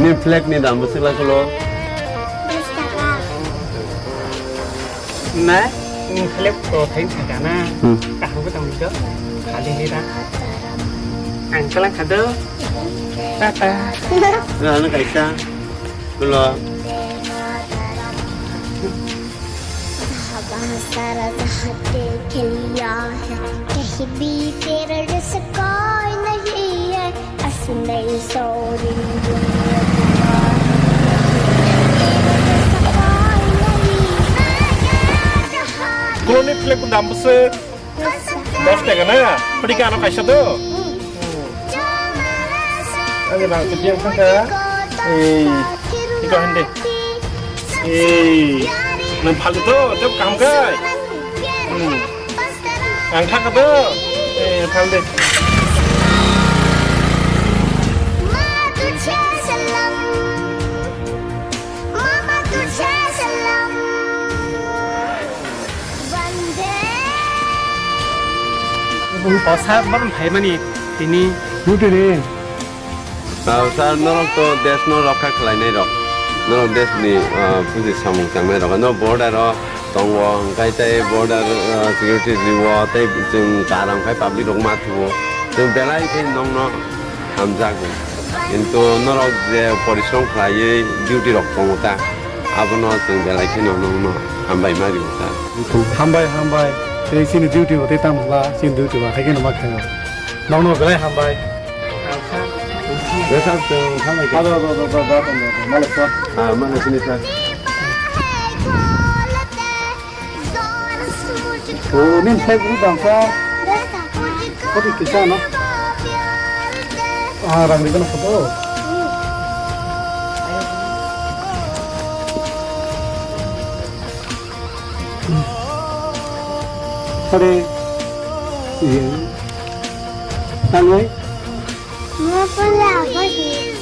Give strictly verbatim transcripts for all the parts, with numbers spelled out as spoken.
Ni flag ni dam bwswk lai kholo? Na, ni flag to thai thaka na. Hmm. Kaham ko tang do. Khali ni da. Ang kalang khado. Tata. Na, ano kaisa. Kholo. जहाँ सारा जहाँ दिल खिल गया है, कहीं भी तेरा जैसा कोई नहीं है। असली सोरी दुनिया, तेरा जैसा कोई नहीं है। Kuni flag dam bwswk? Dos taka na? Pwdika ano kaisa do? Ani bang sepiang saka. Eh, iko hende. Eh, nang phaldi to, jab kaham kai. Hmm. Ang thaka do. Eh, phaldi. Kosa borok phaimani tini. Butini. Sir, norok to desh no rokha khlainai rok. Norok desh ni, ah, buji samung tangnai rok. No border o tongo, hwnkhe tei border, ah, security riwo, tei chwng karam khai public rok ma thuo. Chwng belai khe nongno hamjago. Kintu norok je porishrom khlaiwi duty rok tongo ta, abono chwng belai kheno nongno hambai ma rio ta. Hambai, hambai. Tei chini duty bo tei tamo wngla, chini duty bo haikhe no ma khaio. Nongno belai hambai. Bwsa chwng hambai khe. Ado, ado, ado, ado, ado, ado, ado, malai kha. Ah, malai sini kha. O, nini flag bo tangkha. Koti kisa no. Ah, rang rigana photo. Kore. Iya. Tanoi. Mo pala bosi.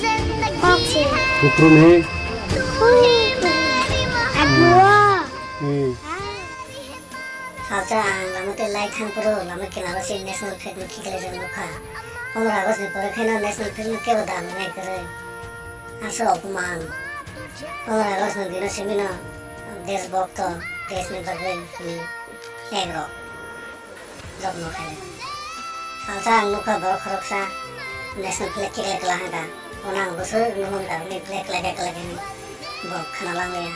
Boxing. Bukru ne. Aduh. Hmm. Salsa ang lama ke lai thang puro, lama ke lama si national flag ni khiklai jang nukha. Pondro August ni pore khaino national flag ni kebo dam nai kwrwi. Aswk opman. Pondro August ni dino simi no desh bhakto, desh ni bagwi ni flag rok jotno khainai. Salsa ang nukha borok khoroksa national flag khiklai kwla hangkha. Ono ang bwswk nuhun kha bini flag khiklai kha hinwi bo khna langliya.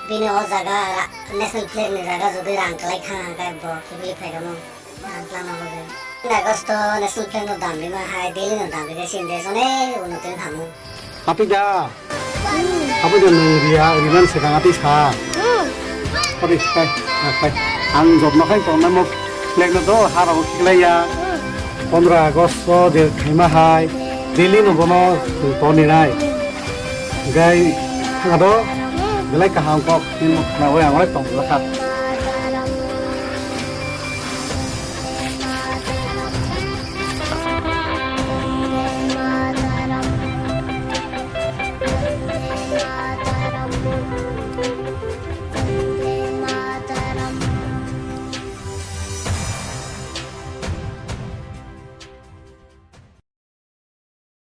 Bini o jaga ra-, national flag ni jaga jodi rang kwlai kha hangkha bo khiklai phai rwmung rang kwlangma bagwi. August o national flag no dam rima hai Delhi no dam rikhe sini desh onek unnoti wng thango. Apida. Apida nwng riya, rinan swkang atwi sa. Ori, kai, kai. Ang jotno khai tongnai mo flag no do, ha rok khiklai ya. Pondro August o je khaima hai, Delhi no bono toni nai. Gai, thang do, belai kaham kok, nini khna oi ang oi tong kha.